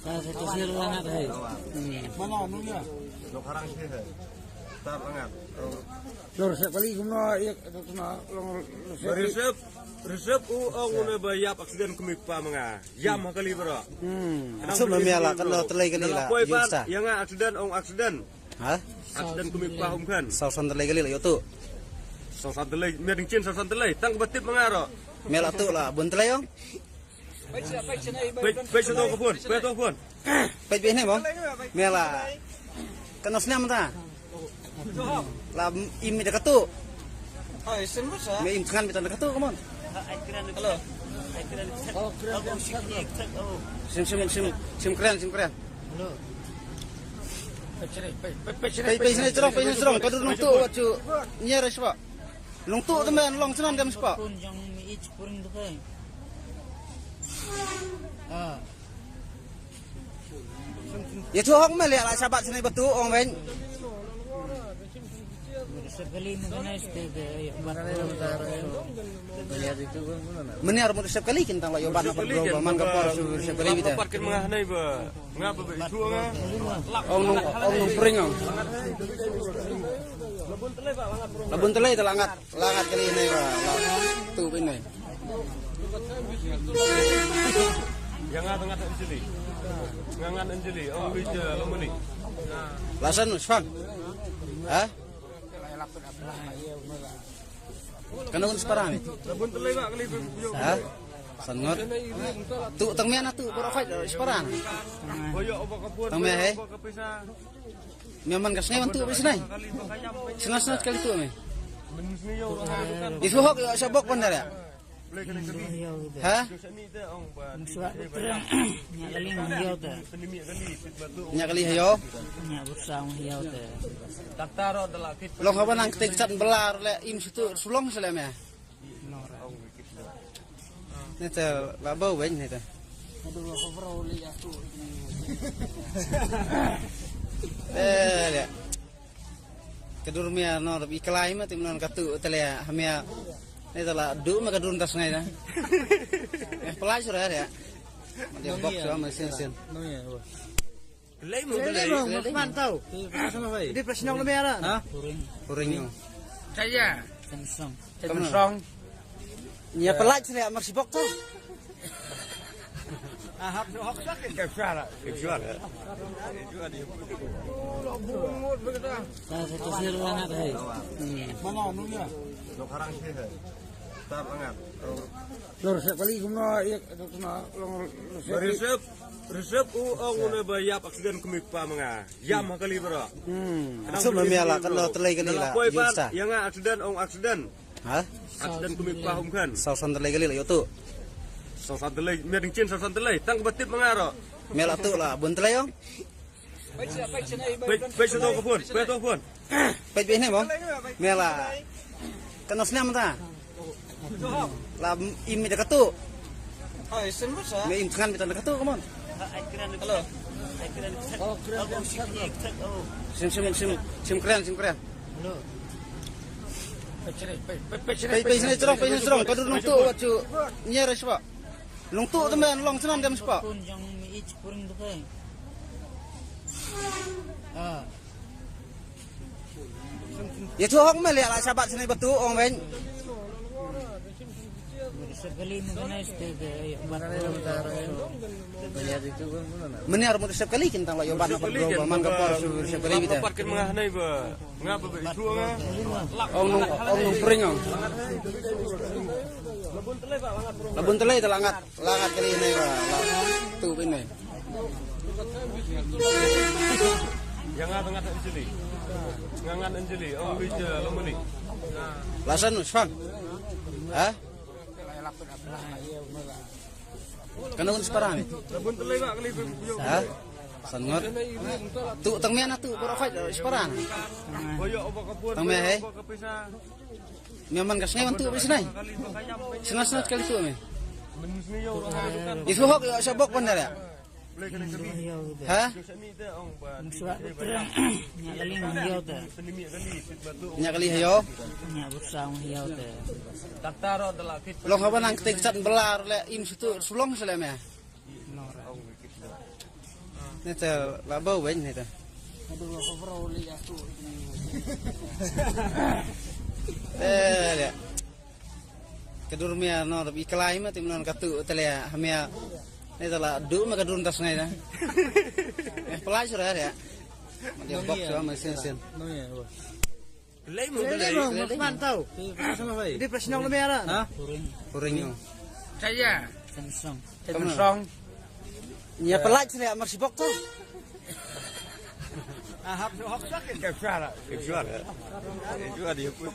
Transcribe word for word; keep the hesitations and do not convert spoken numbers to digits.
Sa sa tusir la ngat hai. Hmm. Mana anunya? Lo karang sih hai. Tar la ngat. Lo resep kali kumno, iya, kumno, lo resep. Resep, resep u ong une ba ïap aksiden kmie kpa ma nga. Ïam ha kali baroh. Hmm. Asal ma mia la kan lo telai kali la. Poi pat, ïa nga aksiden, ong aksiden. Ha? Aksiden kmie kpa um khan. Saw san telai kali la ïoh tu. Saw san telai, mia ding chin saw san telai. Tang ba tip ma nga ro. Mia la tu la bun telai ong. Peit, peit sa to ka phone, peit to ka phone. Peit bih ne mo. Mia la. Kan os nem ta. La im mi da katu. Me im tngan mi ta da katu, come on. Hello. Sim sim sim sim kren sim kren. Hello. Peit peit sini cerong peit sini cerong kadu nong tu wat cu nyer spa. Nong tu temen long senan dem spa. Ah. Ye thu hok me le la sabat sini betu ong wen. Meniar mu sep kali kin tang la yo ban apa bro man ka por su sep kali bita. Pat kin mengah nei ba nga ba ba itu nga. Ong nong ong nong pring ong. Labun telai ta langat. Langat kali ini ba la tu bini. Yang nga tengah tak Anjali. Ngangan Anjali, ong lui je lo muni. Lasan Span. Ha? Kana un separan ni. Labun telai ba kali. Ha? San ngot. Tu tang mia na tu borok fight separan. Boyo obo kapur. Tang mia he. Memang ka sngai wan tu bri snai. Snai snai kali tu me. Itu hok ya sabok bandar ya. Ha? Nya kali hiyo te. Nya kali hiyo. Nya bursa hiyo te. Long haba nang ketik chat belar le im situ sulong sele me. Neta la bau ben neta. Eh ya. Kadur mia no rabi kelai ma tim non katu tele hamia. Neta la du ma kadur tas ngai na. Eh pelai sura ya. Dia box sama sen sen. Lei mo lei mo man tau. Di pas nong le mera. Ha? Kuring. Kuring. Saya. Samsung. Samsung. Nya pelaj sini amar sibok tu. Ahap no hok sakit. Kecuali. Kecuali. Sa sa tusir la ngat hai. Mana anunya? Lo karang sih hai. Tar la ngat. Lo resep kali kumno ya kumno lo resep. Resep resep u ong une ba ïap aksiden kmie kpa ma nga. Ïam ha kali baroh. Hmm. Asal ma mia la kan lo telai kali la. Poi pat ïa nga aksiden ong aksiden. Ha? Aksiden kmie kpa um khan. Saw san telai kali la ïoh tu. Saw san telai mia ding chin saw san telai tang ba tip ma nga ro. Mia la tu la bun telai ong. Peit peit sa to ka phone, peit to ka phone. Peit bih ne mo. Mia la. Kan os nem ta. La im mi da katu. Me im tngan mi ta da katu, come on. Hello. Sim sim sim sim kren sim kren. Hello. Peit peit sini cerong peit sini cerong kadu nong tu wat cu nyer spa. Nong tu temen long senan dem spa. Ah. Ye thu hok me le la sabat sini betu ong wen. Meniar mu sep kali kin tang la yo ban apa bro man ka por su sep kali bita. Pat kin mengah nei ba nga ba ba itu nga. Ong nong ong nong pring ong. Labun telai ta langat. Langat kali ini ba la tu bini. Yang nga tengah tak Anjali. Ngangan Anjali. Oh, lui je lo muni. Lasan Span. Ha? Kana un separan ni. Labun telai ba kali. Ha? San ngot. Tu tang mia na tu borok fight separan. Boyo obo kapur. Tang mia he. Memang ka sngai wan tu bri snai. Snai snai kali tu me. Itu hok ya sabok bandar ya. Ha? Nya kali hiyo. Long haba nang ketik chat belar le im situ sulong sele me. Neta la bau ben neta. Eh, ya. Ka dur mia no, i klai ma tim non katu tele ha mia. Neta la du ma ka dur tas ngai da. Eh, pelai sura ya. Dia box sama sen sen. Lei mo, lei mo, mas mantau. Di prasnong lo mera. Ha? Kuring yo. Saya. Samsung. Samsung. Nia pelai sila marsi box tu. Ahap no hok sak. Ke suara. Ke suara. Ke suara dia pun.